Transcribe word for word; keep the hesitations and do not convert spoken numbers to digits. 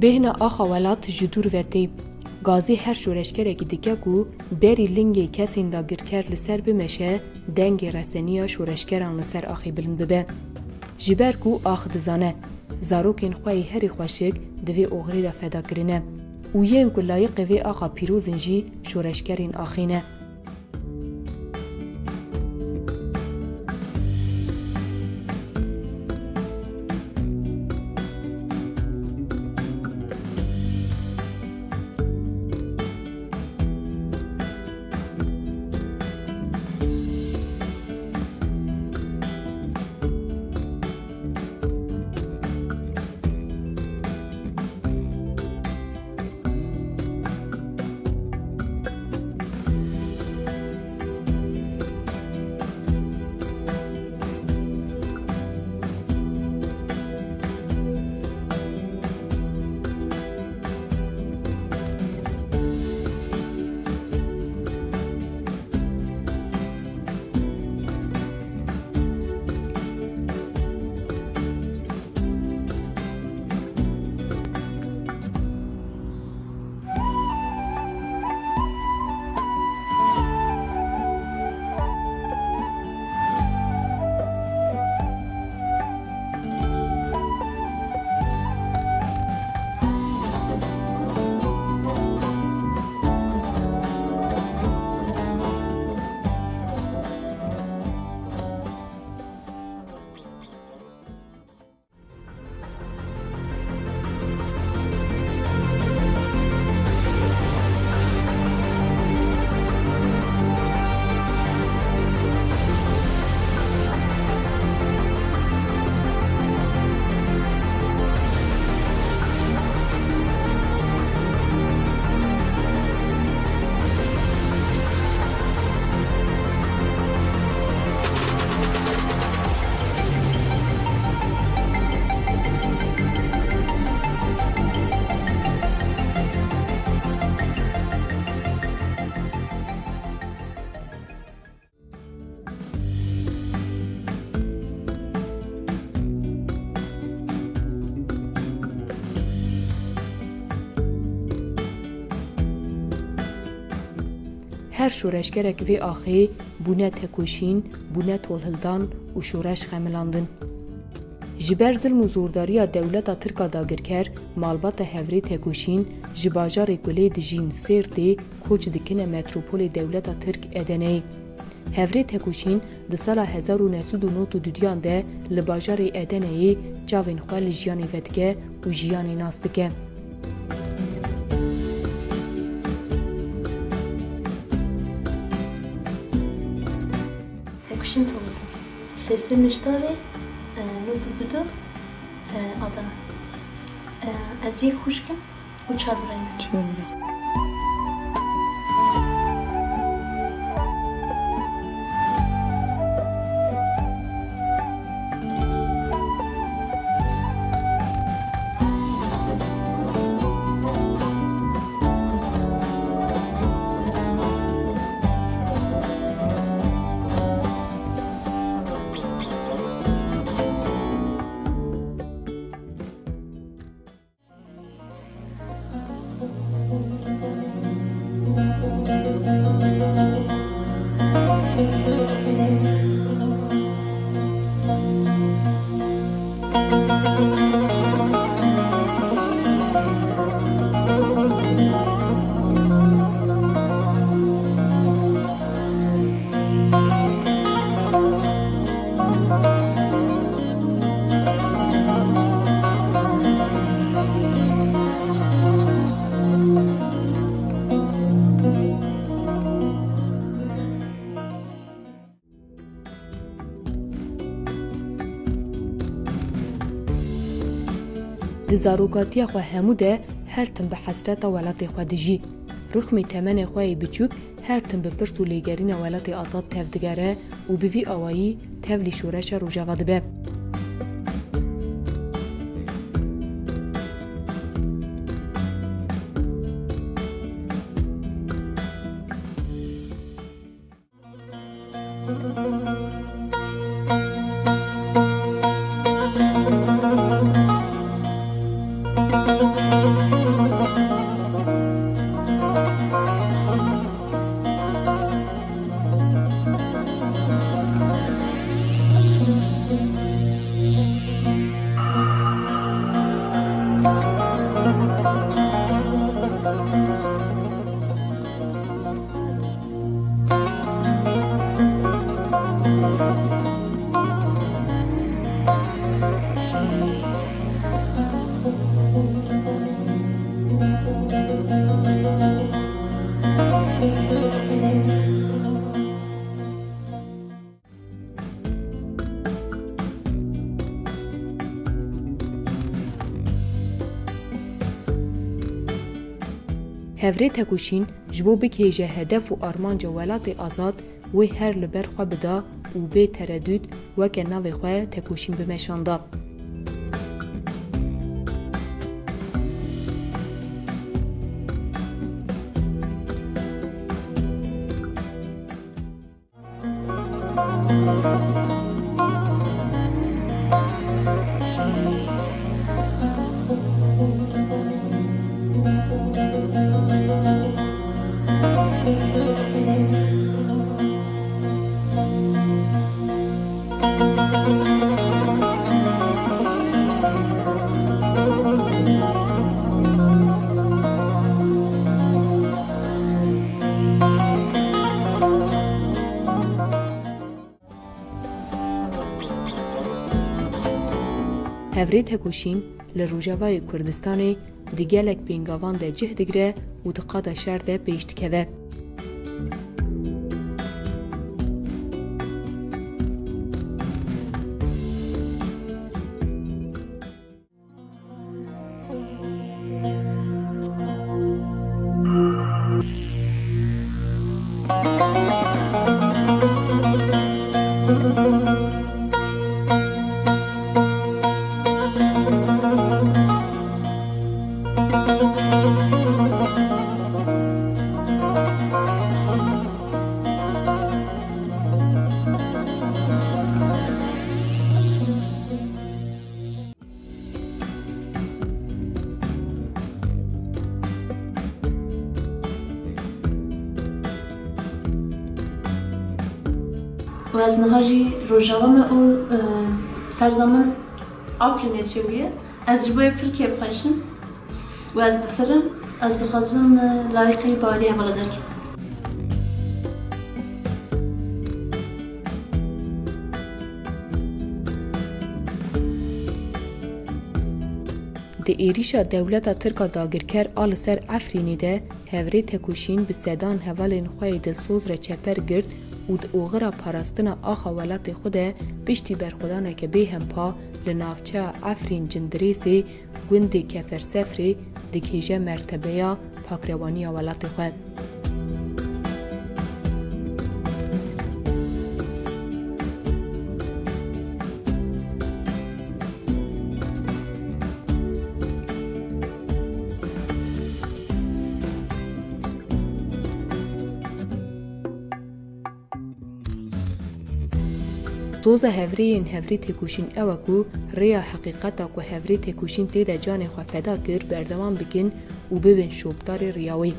Bêhna axa welat ji dûr ve tê. Gazî her şoreşgerekî dike ku berî lingê kesên dagirker li ser bimeşe, dengê reseniya şoreşgeran li ser axê bilind bibe. Ji ber ku ax dizane, zarokên xwe yê herî xweşik di vê oxirê de feda kirine û yên ku layiqê vê axa pîroz in jî şoreşgerên axê ne. Her şoreşgerek vê axê bûne tekoşîn, bûne tolhildan û şoreş xemilandin. Ji ber zilm û zordariya dewleta Tirk a dagirker, malbata hevrê tekoşîn ji bajarê ku lê dijîn Sêrtê koç dikine metropolê dewleta Tirk Edeneyê. Hevrê tekoşîn di sala hezar û neh sed û nod û duduyan de li bajarê Edeneyê çavên xwe li jiyanê vedike û jiyanê nas dike. Tekoşîn Tomî. Sêzdeh Miştarê, e, nod û du de, e, Adana. E, ez yek xwişk im û çar birayê me ne. Çar birayê. Di zarokatiya xwe hemû de her tim bi hesreta welatê xwe dijî. Rixmê temenê xwe yê biçûk her tim bi pirs û lêgerîna welatê azad tevdigere û bi vî awayî tevlî şoreşa Rojava dibe. Hevrê Tekoşîn ji bo bigihêje hedef û armanca welatê azad, wê her li ber xwe bida û bê teredût weke navê xwe Tekoşîn bimeşanda. Hevrê Tekoşîn li Rojavayê Kurdistanê di gelek pêngavan de cih digire û di qada şer de pêş dikeve. Û ez niha jî Rojava me û, e, ferza min Afrînê çêbûye. Ez ji bo wê pir kêfxweş im û ez difirim, ez dixwazim, e, layîqî bawerî hevala derkevim. Di êrîşa dewleta Tirk a dagirker a li ser Efrînê de Hevrê Tekoşîn bi sedan hevalên xwe yê dilsoz re çeper girt û di oxira parastina axa welatê xwe de piştî berxwedaneke bêhempa li navçeya Efrîn Cindirêsê gundê Kefersefrê digihêje mertebeya pakrewaniya welatê xwe. Doza hevrêyên Hevrê Têkoşîn ew e ku rêya heqîqeta ku Hevrê Têkoşîn tê de canê xwe feda kir berdewam bikin û bibin şopdarê riya wê.